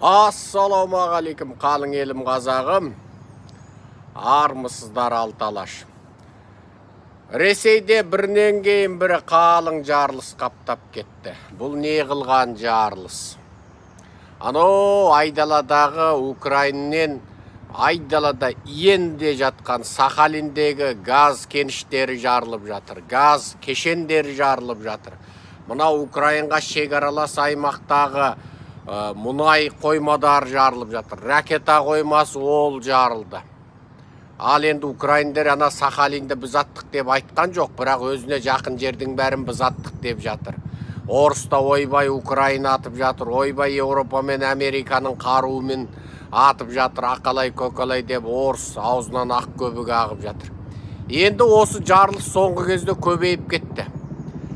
Ассалаумағалейкум, қалың елім қазағым, армысыздар алты алаш. Ресейде бірінен кейін бірі қалың жарылыс қаптап кетті. Бұл не қылған жарылыс? Анау айдаладағы Украиннен айдалада иенде жатқан Сахалиндегі газ кеніштері жарылып жатыр, газ кешендері жарылып жатыр. Мынау Украинға шекаралас аймақтағы мұнай қоймадары жарылып жатыр. Ракета қоймасы ол жарылды. Ал енді украиндер ана Сахалинді біз аттық деп айтқан жоқ, бірақ өзіне жақын жердің бәрін біз аттық деп жатыр. Орыс та ойбай Украина атып жатыр, ойбай Еуропа мен Американың қаруымен атып жатыр, ақалай көкалай деп орыс аузынан ақ көбік ағып жатыр. Енді осы жарылыс соңғы кезде көбейіп кетті.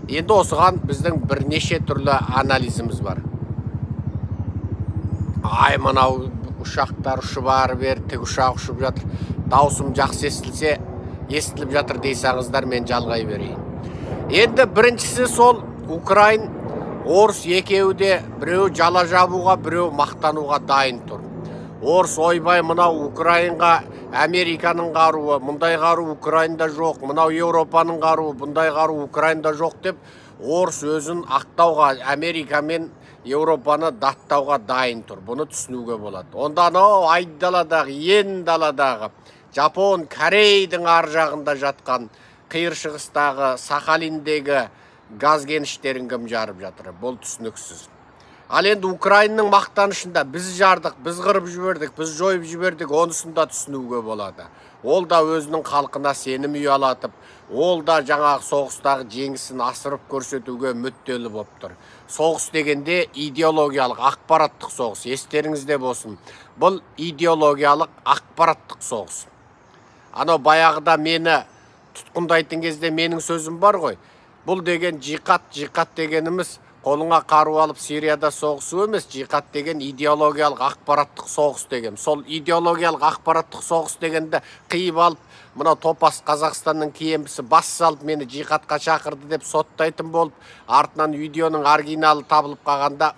Енді осыған біздің бірнеше түрлі анализіміз бар. Ай, мынау ұшақтар ұшып ары бері, тікұшақ ұшып жатыр. Даусым жақсы естілсе, естіліп жатыр дейсаңыздар, мен жалғай берейін. Енді біріншісі сол украин, орыс екеуі де біреу жала жабуға, біреу мақтануға дайын тұр. Орыс ойбай мынау Украинға Американың қаруы, мұндай қару Украинда жоқ, мынау Еуропаның қаруы, бұндай қару Украинда жоқ деп орыс өзін ақтауға, Америка мен Еуропаны даттауға дайын тұр. Бұны түсінуге болады. Онда анау айдаладағы, ен даладағы, Жапон, Корейдің ар жағында жатқан Қиыр Шығыстағы, Сахалиндегі газ кеніштерін кім жарып жатыр? Бұл түсініксіз. Ал енді Украинның мақтанышында біз жардық, біз қырып жібердік, біз жойып жібердік, онысын да түсінуге болады. Ол да өзінің халқына сенім ұялатып, ол да жаңағы соғыстағы жеңісін асырып көрсетуге мүдделі болып тұр. Соғыс дегенде идеологиялық, ақпараттық соғыс, естеріңізде болсын. Бұл идеологиялық, ақпараттық соғыс. Анау баяғыда мені тұтқындайтын кезде менің сөзім бар ғой. Бұл деген жиқат, жиқат дегеніміз қолыңа қару алып Сирияда соғысу емес, жиқат деген идеологиялық ақпараттық соғыс деген. Сол идеологиялық ақпараттық соғыс дегенді қиып алып, мына топас Қазақстанның киембісі бас салып мені жиқатқа шақырды деп соттайтын болып, артынан видеоның оригиналы табылып қалғанда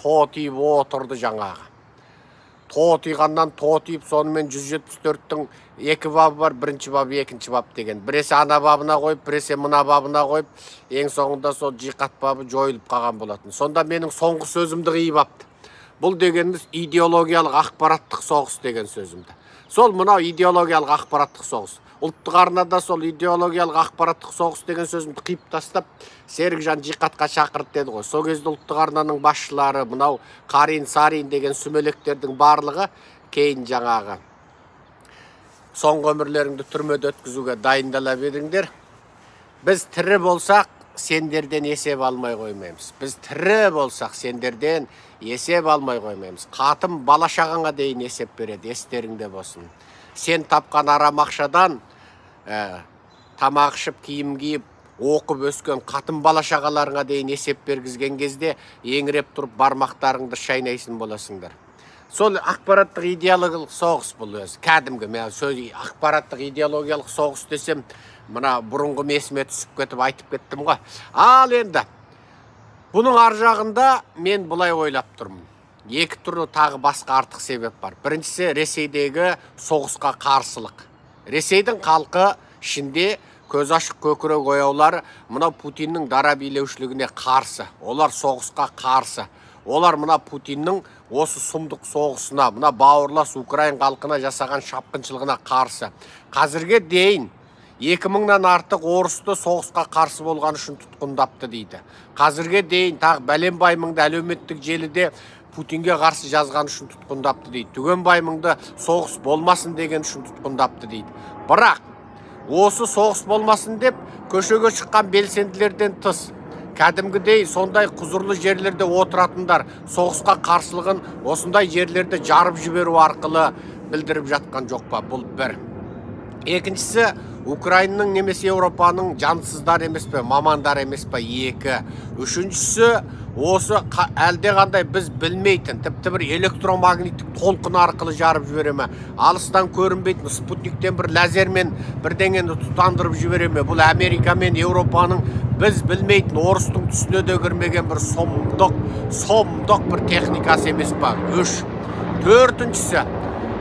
тотиып отырды жаңағы. Тотиғаннан тотиып, сонымен 174-тің екі бабы бар, бірінші бабы, екінші бап деген. Біресе ана бабына қойып, біресе мына бабына қойып, ең соңында сол жиқат бабы жойылып қалған болатын. Сонда менің соңғы сөзімді қиып апты. Бұл дегеніміз идеологиялық ақпараттық соғыс деген сөзімді. Сол мынау идеологиялық ақпараттық соғыс. Ұлттық арнада сол идеологиялық ақпараттық соғыс деген сөзімді қиып тастап, Серікжан жиқатқа шақырды деді ғой. Сол кезде ұлттық арнаның басшылары, мынау Қарин, Сарин деген сүмелектердің барлығы кейін жаңағы соңғы өмірлеріңді түрмеде өткізуге дайындала беріңдер. Біз тірі болсақ, сендерден есеп алмай қоймаймыз. Біз тірі болсақ, сендерден есеп алмай қоймаймыз. Қатын бала шағаңа дейін есеп береді, естеріңде болсын. Сен тапқан арам ақшадан тамақ ішіп, киім киіп, оқып өскен қатын бала шағаларыңа дейін есеп бергізген кезде еңіреп тұрып бармақтарыңды шайнайсың боласыңдар. Сол ақпараттық идеологиялық соғыс бұл өзі. Кәдімгі мен сөз ақпараттық идеологиялық соғыс десем, мына бұрынғы есіме түсіп кетіп айтып кеттім ғой. Ал енді бұның ар жағында мен бұлай ойлап тұрмын. Екі түрлі тағы басқа артық себеп бар. Біріншісі Ресейдегі соғысқа қарсылық. Ресейдің халқы ішінде көз ашық көкірек ояулары мына Путиннің дара билеушілігіне қарсы. Олар соғысқа қарсы. Олар мына Путиннің осы сұмдық соғысына, мына бауырлас украин халқына жасаған шапқыншылығына қарсы. Қазірге дейін 2000-нан артық орысты соғысқа қарсы болған үшін тұтқындапты дейді. Қазірге дейін тағы бәленбай мыңды әлеуметтік желіде Путинге қарсы жазған үшін тұтқындапты дейді. Түгенбай мыңды соғыс болмасын деген үшін тұтқындапты дейді. Бірақ осы соғыс болмасын деп көшеге шыққан белсенділерден тыс, кәдімгідей сондай құзырлы жерлерде отыратындар соғысқа қарсылығын осындай жерлерде жарып жіберу арқылы білдіріп жатқан жоқ па? Бұл бір. Екіншісі, Украинның немесе Еуропаның жансыздар емес пе, мамандар емес пе? Екі. Үшіншісі, осы әлде қандай біз білмейтін, тіпті бір электромагниттік толқын арқылы жарып жібере ме, алыстан көрінбейтін спутниктен бір лазермен бірдеңені тұтандырып жібере ме? Бұл Америка мен Еуропаның Біз білмейтін, орыстың түсіне де кірмеген бір сұмдық бір техникасы емес па? Үш. Төртіншісі,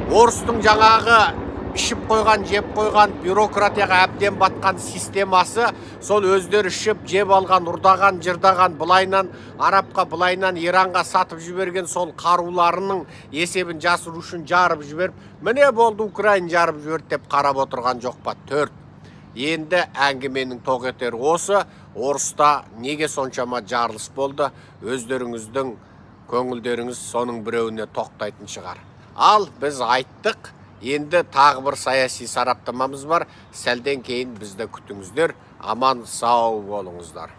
орыстың жаңағы ішіп қойған, жеп қойған, бюрократияға әбден батқан системасы, сол өздері ішіп, жеп алған, ұрдаған, жырдаған, былайынан арабқа, былайынан Иранға сатып жіберген сол қаруларының есебін жасыру үшін жарып жіберіп, міне болды, Украина жарып жіберді деп қарап отырған жоқ па? Төрт. Енді әңгіменің тоқ етері осы, орыста неге соншама жарылыс болды, өздеріңіздің көңілдеріңіз соның біреуіне тоқтайтын шығар. Ал біз айттық, енді тағы бір саяси сараптамамыз бар, сәлден кейін бізді күтіңіздер, аман сау болыңыздар.